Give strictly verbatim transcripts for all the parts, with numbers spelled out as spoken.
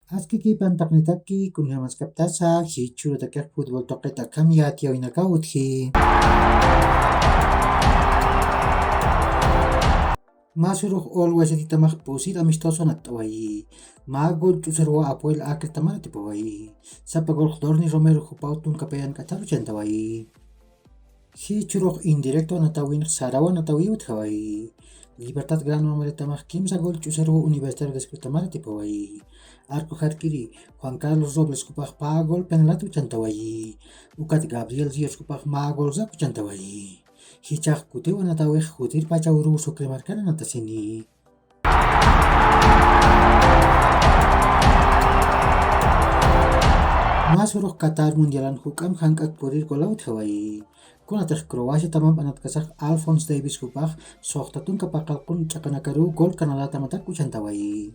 Askikipan taqnitaki, kunjamaskaptasa jichhürutakix futbol tuqita akham yatiyäwinakaw utji. Mä surux Always Ready tamax pusir amistoso anatt'awayi. Mä gol ch'usaruwa Apoel Acre tamar atipawayi. Sapa golx Dorni Romero jupaw tunka payan k'atar uchantawayi. Jichhürux indirecto anatawinx sarawa anatawiw utjawayi. Libertad Gran Mamare tamax kimsa gol ch'usaruwa Universitario de Escocia tamar atipawayi. Arco jarkiri Juan Carlos Robles jupax pä gol penalat uchantawayi. Ukat Gabriel Ríos jupax mä golsak uchantawayi. Jichhax kutiw anatawix jutir pachaw uruw Sucre markan anatasini. Mä surux Qatar Mundialan juk'amp jank'ak purir golaw utjawayi. Kunatix Croacia tamamp anatkasax Alphonse Davies jupax suxta tunka paqallqun ch'aqanakaruw gol Canadá tamatak uchantawayi.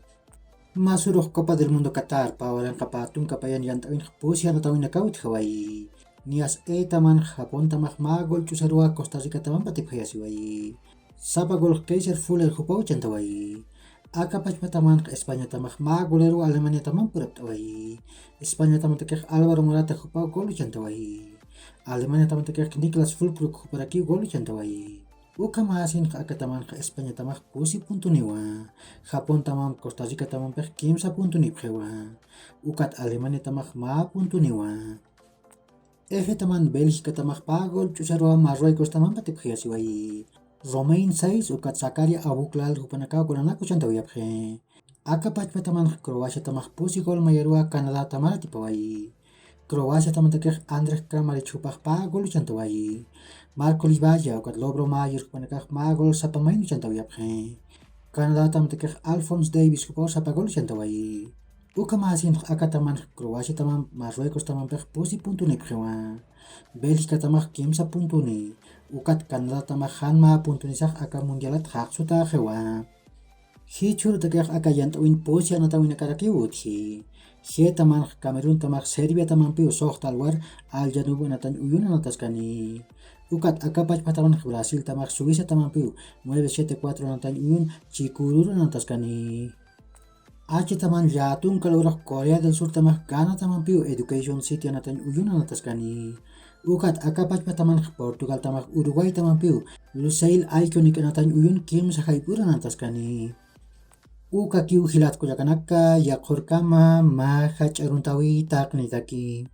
Mä surux Copa del Mundo Qatar pä waranqa pä tunka payan yant'äwinx pusi anatawinakaw utjawayi. Nias E tamanx Japón tamax mä gol ch'usaruwa Costa Rica tamamp atipjayasiwayi. Sapa golx Kaiser Fuller jupaw uchantawayi. Aka pachpa tamanx España tamax mä goleruwa Alemania tamamp purapt'awayi. España tamatakix Alvaro Morata jupaw gol uchantawayi. Alemania tamatakix Niklas Füllkrug juparakiw gol uchantawayi. Ukhamasinx aka tamanx España tamax pusi puntuniwa. Japón tamamp Costa Rica tamampix kimsa puntunipxiwa. Ukat Alemania tamax mä puntuniwa. Eje taman Bélgica tamax pä gol ch'usaruwa Marruecos tamamp atipjayasiwayi. Romain Saiz ukat Zakaria Abuklal jupanakaw golanak uchantawayapxi. Aka pachpa tamanx Croacia tamax pusi gol mayaruwa Canadá tamar atipawayi. Croacia tamatakix Andrej Kramaric jupax pä gol uchantawayi. Marco Livalla ukat Lovro Mayer jupanakax mä gol sapa mayn uchantawayapxi. Canadá tamatakix Alphonse Davies jupaw sapa gol uchantawayi. Ukhamasinx aka tamanx Croacia tamamp Marruecos tamampix pusi puntunipxiwa. Bélgica tamax kimsa puntuni. Ukat Canadá tamax jan mä puntunisax aka mundialat jaqsutäxiwa. Jichhürutakix aka yant'äwin pusi anatawinakarakiw utji. G tamanx Camerún tamax Serbia tamampiw suxta lugar Al Janub anatañ uyun anataskani. Ukat aka pachpa tamanx Brasil tamax Suiza tamampiw nueve siete cuatro anatañ uyun Chikururu anataskani. H taman llätun kalurux Corea del Sur tamax Ghana tamampiw Education City anatañ uyun anataskani. Ukat aka pachpa tamanx Portugal tamax Uruguay tamampiw Lusail Iconic anatañ uyun kimsa jayp'ur anataskani. Ukakiw jilat kullakanaka, yaqhurkama mä jach'a aruntawi taqnitaki.